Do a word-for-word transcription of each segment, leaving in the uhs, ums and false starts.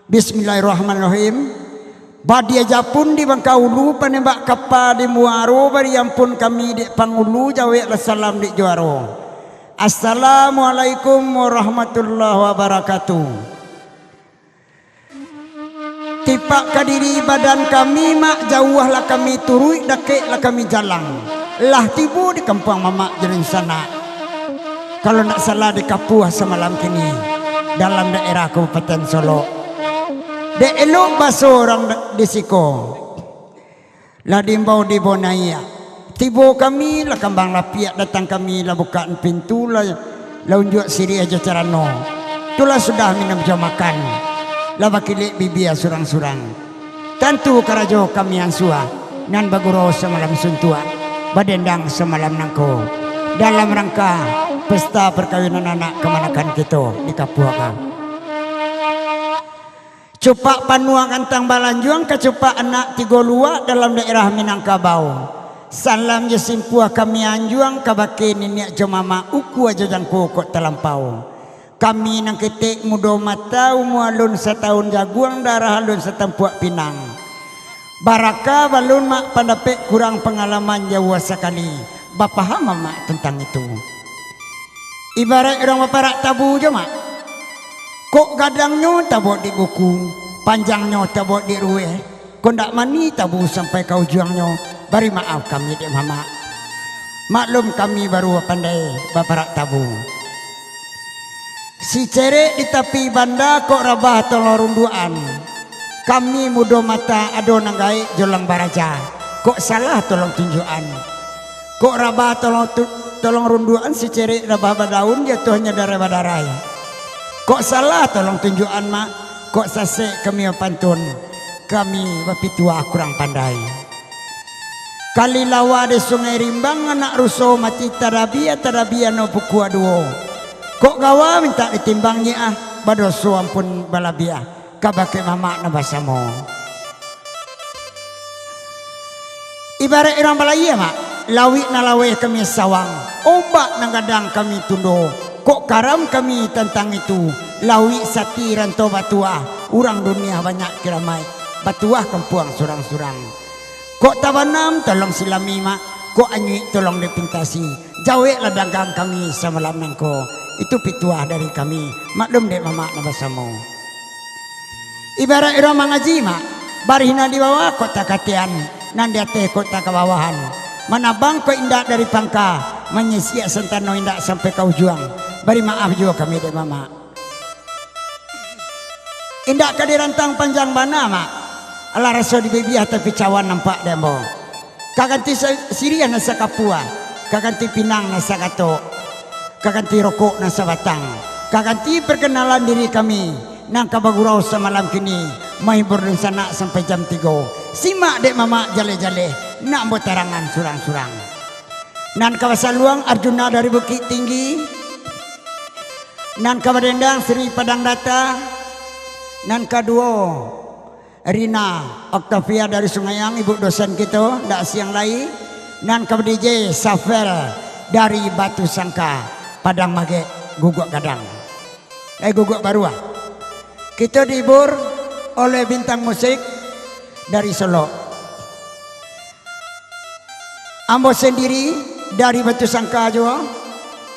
Bismillahirrahmanirrahim. Badia japun di Bangkaulu, panembak kapa di muaro, bari ampun kami dek pangulu, jaweklah salam dek juaro. Assalamualaikum warahmatullahi wabarakatuh. Tipak ka diri badan kami, Mak, jauahlah kami turuik, dakeklah kami jalang. Lah tibo di kampuang mamak jo dunsanak. Kalau ndak salah di Kapuah samalam kini, dalam daerah Kabupaten Solok. Dek elok baso urang di siko. Lah diimbau di Bonaiak. Tibo kami lah kambang lapiak, datang kami lah bukaan pintu, lah, lah unjuak siriah jo carano. Tu lah sudah minum jo makan, lah bakilek bibia surang-surang. Tantu karajo kami ansua, nan bagurau samalam suntuak, badendang samalam nangko, dalam rangka pesta perkawinan anak kamanakan kito di Kapuah ka. Cupak panuah gantang balanjuang, kacupak anak tigo luak dalam daerah Minangkabau. Salam jo simpuah kami anjuang, kabake niniak jo mamak, ukua jo jangko kok talampau. Kami nan ketek mudo mata, umua alun satahun jaguang, darah alun satampuak pinang. Baraka balun, Mak, pandapek kurang, pangalaman jauah sakali. Bapaham mamak tantang itu. Ibaraik urang baparak tabu jo, Mak. Kok gadangnyo tabuak di buku, panjangnyo tabuak di rueh, kok ndak mani tabu sampai ka ujuangnyo, bari maaf kami dek mamak. Maklum kami baru bapandai baparak tabu. Sicerek di tapi banda, kok rabah tolong runduakan. Kami mudo mata ado nan gaek jolang baraja, kok salah tolong tunjuakan. Kok rabah tolong tu-, tolong runduakan, sicerek rabah badaun, jatuahnyo darai badarai. Kok salah tolong tunjuakan, Mak, kok sasek kami bapantun, kami bapituah kurang pandai. Kali lawa di Sungai Rimbang, anak ruso mati tadabia, tadabia no pukua duo. Kok gawa mintak ditimbang nyiak ah, badoso ampun balabiah, kabake mamak nan basamo. Ibaraik urang balayia, Mak, lauik nan laweh kami sawang, ombak nan gadang kami tundo. Kok karam kami tantang itu, lauik sati rantau batuah, urang dunia banyak kiramaik, batuah kampuang surang-surang. Kok tabanam tolong silami, Mak, kok anyuik tolong dipintasi. Jaweklah danggang kami samalam nangko. Itu pituah dari kami. Maklum dek mamak nan basamo. Ibaraik urang mangaji, Mak, barih nan di bawah kok takatian, nan di ateh kok takabawahan. Manabang kok indak dari pangka, manyisiak santano indak sampai ka ujuang. Bari maaf juo kami dek mamak. Indak ka dirantang panjang bana, Mak. Alah raso dibibiah tapi cawan nampak dek ambo. Ka ganti sa-, siriah nan sakapuah, ka ganti pinang nan sakatok, ka ganti rokok nan sabatang, ka ganti perkenalan diri kami, nan ka bagurau samalam kini, mahibur dunsanak sampai jam tigo. Simak dek mamak jaleh-jaleh, nak ambo tarangan surang-surang. Nan ka basaluang Arjuna dari Bukik Tinggi, nan ka badendang Sri Padang Data, nan kaduo Rina Octavia dari Sungaiang, ibu dosen kito, ndak siang lai, nan ka ba-D J Safel dari Batu Sangka, Padang Magek, Guguak Gadang. Eh, Guguak Baruah. Kito dihibur oleh bintang musik dari Solok. Ambo sandiri dari Batu Sangka juo,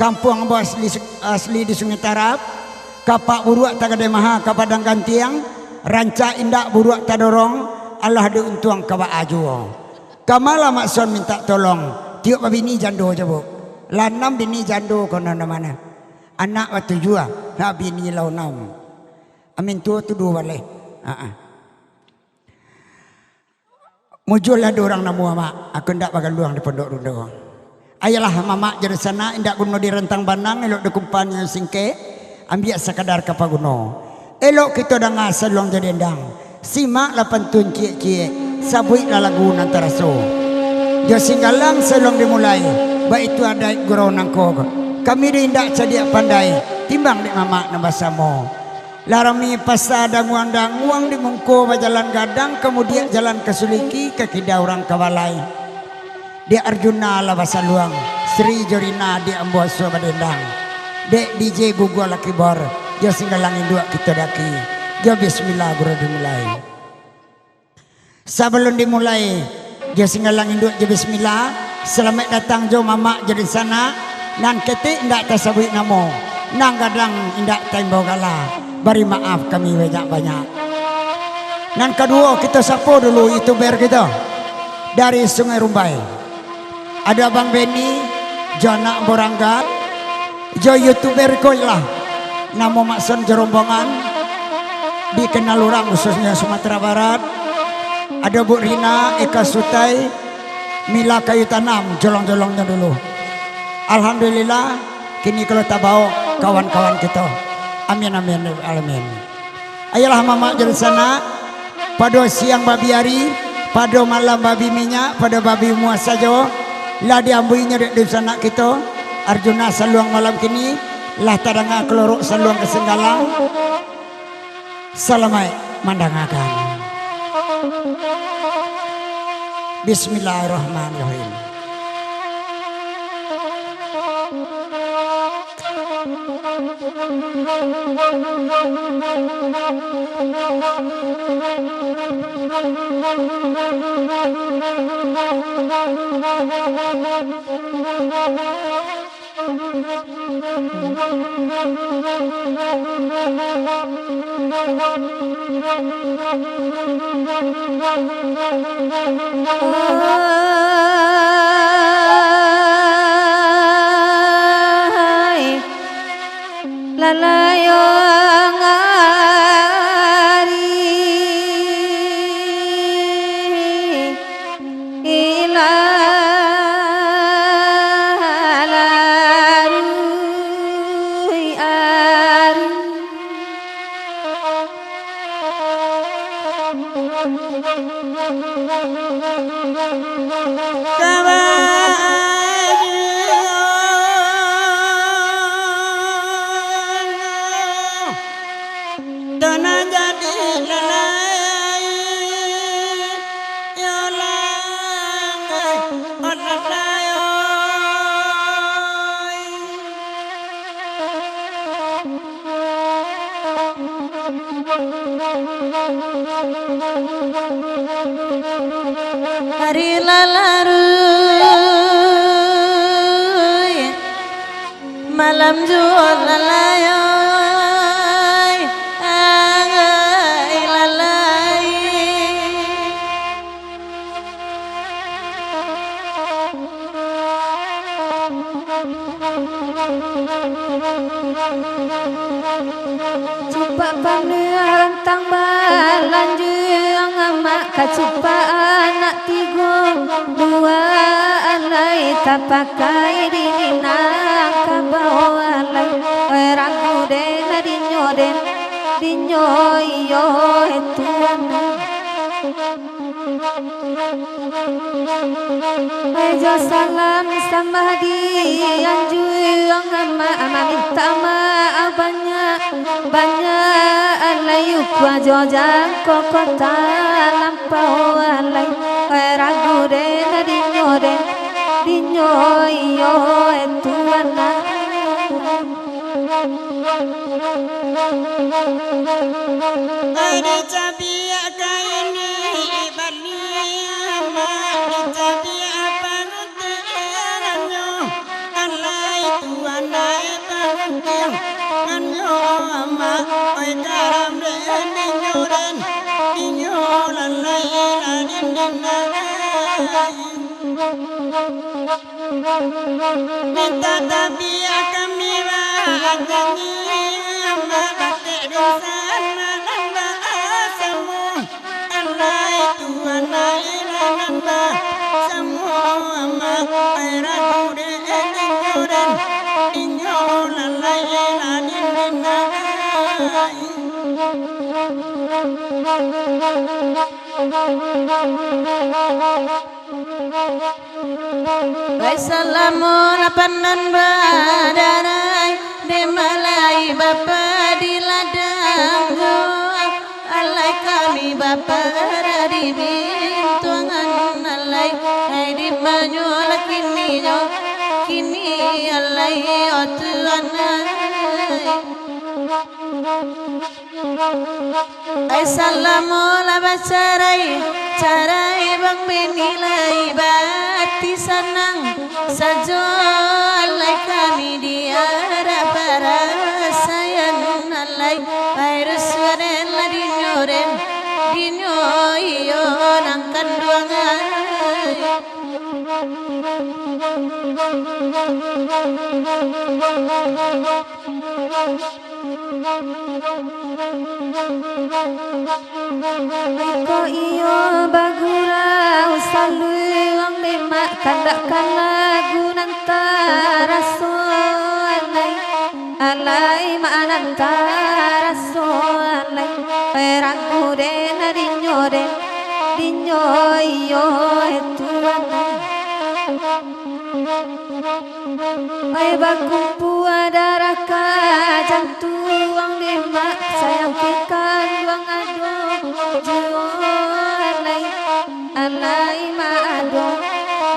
kampuang ambo asli, asli di Sungai Tarab, kapak buruak Tagadai Maha ka Padang Gantiang, rancak indak buruak tadorong, alah di untuang ka baa juo. Ka ma lah Mak Son mintak tolong, tiok babini jando jo, Bu. Lah anam bini jando konon nan mano. Anak batujuah, lah bini lah anam. Amin tuo tu duo baleh. Ha, ha. Mujurlah dek urang namuah, Mak, aku indak bagaluang di pondok rundo. Ayolah, mamak jo dunsanak, indak guno dirantang banang, elok dikumpan nan singkek, ambiak sakadar ka paguno. Elok kito danga saluang jo dendang, simaklah pantun ciek-ciek, sabuiklah lagu nan taraso. Jo Singgalang saluang dimulai, baitu adaik gurau nangko. Kami doh indak cadiak pandai, timbang dek mamak nan basamo. Lah rami pasa danguang-danguang, di mungko bajalan gadang, ka mudiak jalan ka suliki, ka kida urang ka balai. Dek Arjuna lah basaluang, Sri jo Rina dek ambo asuah badendang. Dek D J Gugua lah kibor, jo Singgalang induak kito daki. Jo bismillah guru dimulai. Sabalun dimulai, jo singgalang induak jo bismillah, salamaik datang jo mamak jo dunsanak, nan ketek indak tasabuik namo, nan gadang indak taimbau gala, bari maaf kami banyak-banyak. Nan kaduo, kito sapo dulu youtuber kito dari Sungai Rumbai. Ado Abang Beni, jo anak Borangga, jo youtuber ko lah, namo Makson jo rombongan, dikenal urang khususnyo Sumatera Barat. Ado Bu Rina, Eka Sutai, Mila Kayu Tanam, jolong-jolongnyo dulu. Alhamdulillah, kini kalau tabao kawan-kawan kito. Amin, amin, alamin. Ayolah mamak jo dunsanak, pado siang babi ari, pado malam babi minyak, pado babi umua sajo, lah diambuinyo dek dunsanak kito, Arjuna Saluang malam kini, lah tadanga kalorok saluang ka singgalang. Salamaik mandangakan. Bismillahirrahmanirrahim. Ai, lalayong ari. Ilah laruih ari. Tanah jadi lalai, yo lalai, oh lalai, oi. Ari lah laruih, malam juo lalai, ai, lalai. Cupak panuah rantang balanjuang, amak kacupak anak tigo dua alai, tapakai di Minangkabau alai. Oi ragu den, dinyo den, dinyo iyo, eh tuan. Oi jo salam sambah dianjuang, amak mamintak maaf banyak, banyak alai, ukua jo jangko kota lampau alai. Oi ragu den, dinyo den, dinyo iyo, eh tuan. Oi dicabiak ka ini baliak, amak dicabiak paruik. Alai tuan ai, tangan tiang, tangan yo amak, oi karam den, dinyo den, dinyo lalai, lah den, den lalai. Mintak tabiak kami bajanji, amak batik dosa nan basamo. Alai tuan ai, lah nan basamo, amak ai ragu den, dinyo den, dinyo lalai, lah den, den lalai. Oi salamo lapan nan badarai, dek malai bapa di ladang juo. Alai kami bapa di bintuangan alai, ai di manyo lah kininyo, kini alai, oh tuan ai. Ai salamo lah bacarai, carai bang bini lai baati sanang. Sajo alai kami diarak parasaian alai. Ai rusuah den lah dinyo den, dinyo iyo nan kanduang ai. Iko iyo bagurau saluang demak, kandak ka lagu nan taraso alai, alai mak nan taraso alai, perangu den dinyo den, dinyo iyo itu alai. Ai bakumpua darah ka jantuang demak, sayang pikanduang ado juo alai, alai ma ado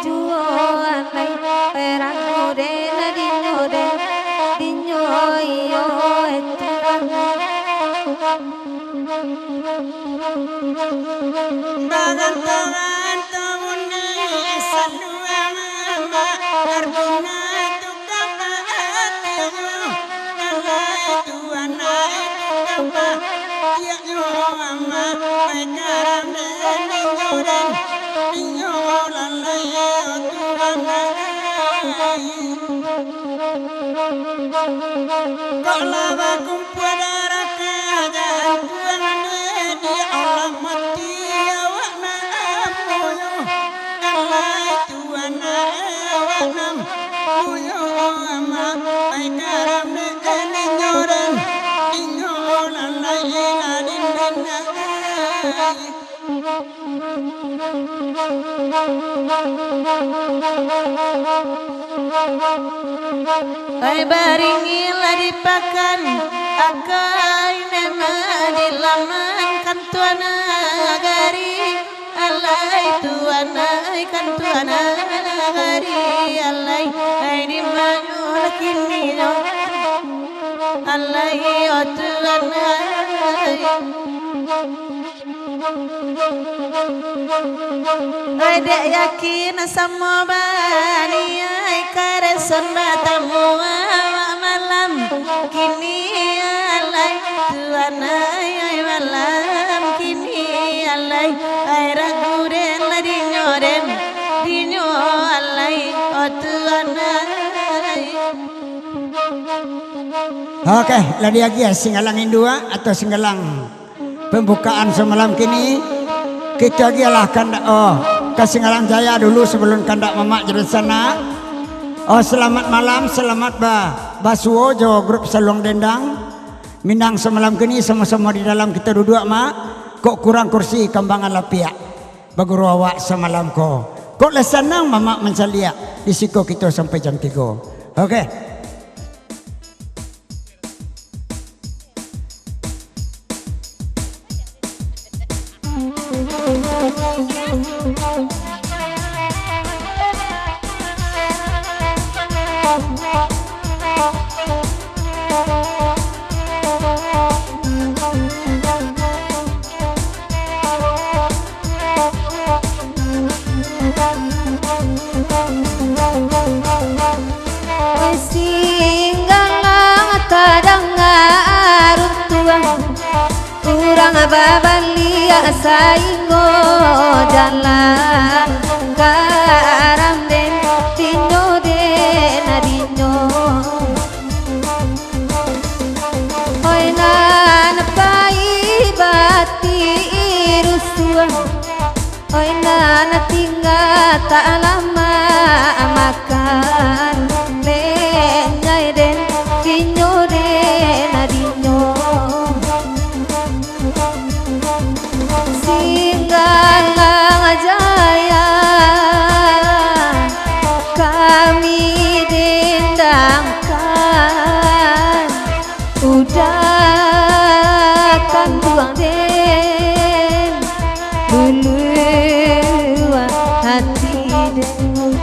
juo alai, perangu den dinyo den, dinyo iyo itu alai. Baganto-ganto bunyi saluang amak, Arjuna tu ka mati. Alai Tuhan ai, tu ka mati, yo amak, ai karam den inyo den, inyo lalai, yo Tuhan ai. Kok lah bakumpua darah ka jantuang, di alam mati awak nan muyuh. Alai Tuhan ai, awak nan muyuh amak, ai karam den inyo den, inyo lalai lah dindin ai. Ai baringin lah di pakan, akai nemak di laman kantua nagari. Alai Tuhan ai, kantua nagari, alai, ai di mano lah kininyo. Alai, oh Tuhan ai. Ai dek yakin samo baniai, kareson batamu awak malam kini alai. Tuhan ai, ai malam kini alai, ai ragu den lah dinyo den, dinyo alai, oh Tuhan ai. Oke, lah diagiah singgalang indua atau singgalang pambukaan samalam kini, kito agiahlah kandak, oh, ka Singgalang Jaya dulu sabalun kandak mamak jadi sanak. Oh, salamat malam, salamat ba-, basuo jo grup Saluang Dendang. Minang samalam kini samo-samo di dalam kito duduak, Mak. Kok kurang kursi, kambangan lapiak. Baguru awak samalam ko. Kok lah sanang mamak mancaliak, di siko kito sampai jam tigo. Oke. Singgalang tadanga runtuang, urang babaliak saingo jalan, karam den dinyo den dinyo. Oi nan pai bati rusuah, oi nan tingga tak lamak makan, lenyai den dinyo den dinyo. Singgalang Jaya kami dendangkan, udah kanduang den dulu hati den.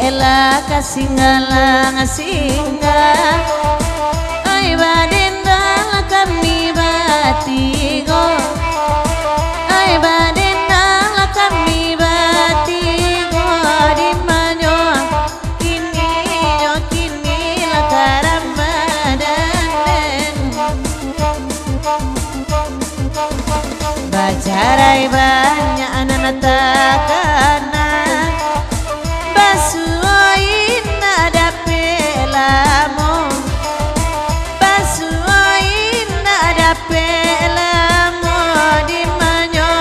Lah ka singgalang singgah, ai badendang kami batigo, ai badendang kami batigo, di manyo kini nyo kini lah ka Ramadan. Bacarai banyak nan takana, basuo indak dapek lamo, basuo indak dapek lamo, di manyo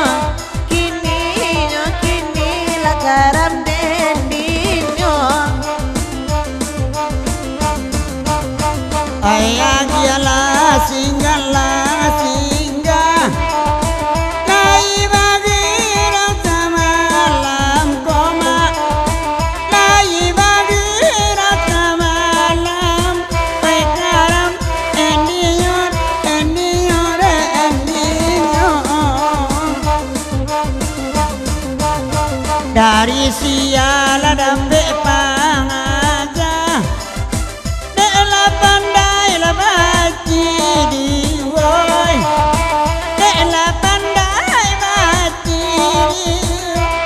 kini nyo kini lah karam den dinyo. Ai agiah lah singgah, lah singgah. Lai bagiro samalam ko mak, lai bagiro samalam. Ai karam endinyo, endinyo re endinyo. Dari sia lah dapek pangaja, dek lah pandai lah bacidi, woi. Dek lah pandai bacidi,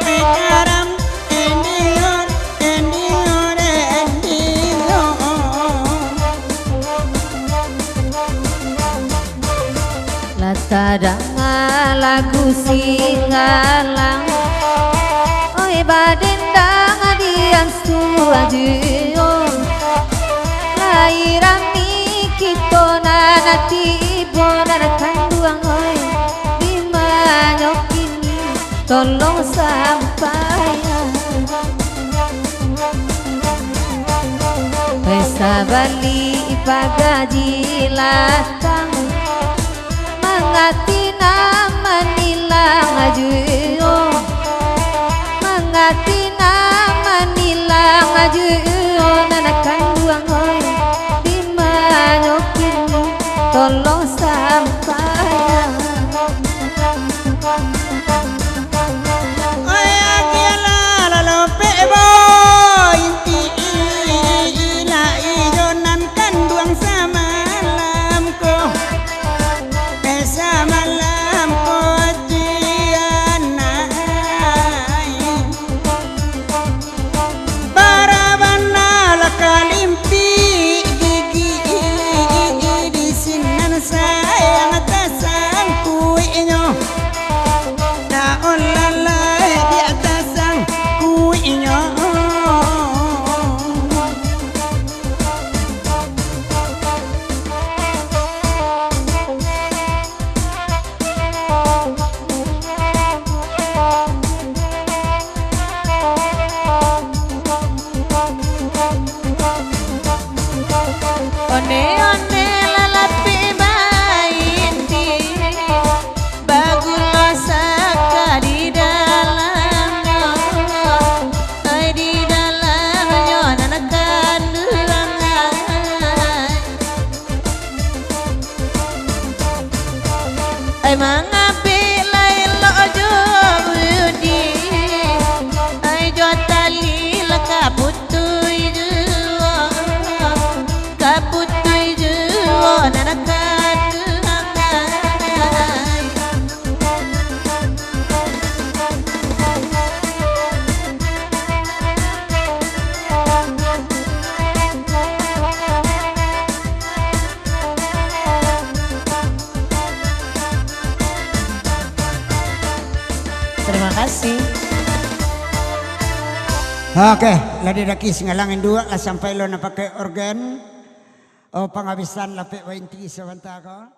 ai karam endinyo, endinyo re endinyo. Lah tadanga lagu singgalang, oi badendang di ansua juo. Lai rami kito nan tibo nan kanduang, oi, di manyo kini tolong sampaian. Pesta bali pagaji latang, mangati nan manilang juo, mangati nan manilang juo, nan kanduang oi, di manyo kini tolong sampaian. Oi, agiah lah lalopek bo, inti ilah ijo nan kanduang samalam ko. Eh, samalam ko cianai. Bara bana lah kalimpik gigi, di sinan sayang tasangkuiknyo. Daun lalai di atas sangkuiknyo. Onde-onde lalapeh bainti, bagulo saka di dalamnyo, ai di dalamnyo nan kanduang ai. Ai mangapik lai lo jo budi, ai jo tali lah ka putuih juo, ka putuih juo nan kanduang ai. Terima kasih. Oke, lah didaki singgalang induak lah sampai lo nak pakai organ. Oh, pangabisan lapek bainti sabanta ko.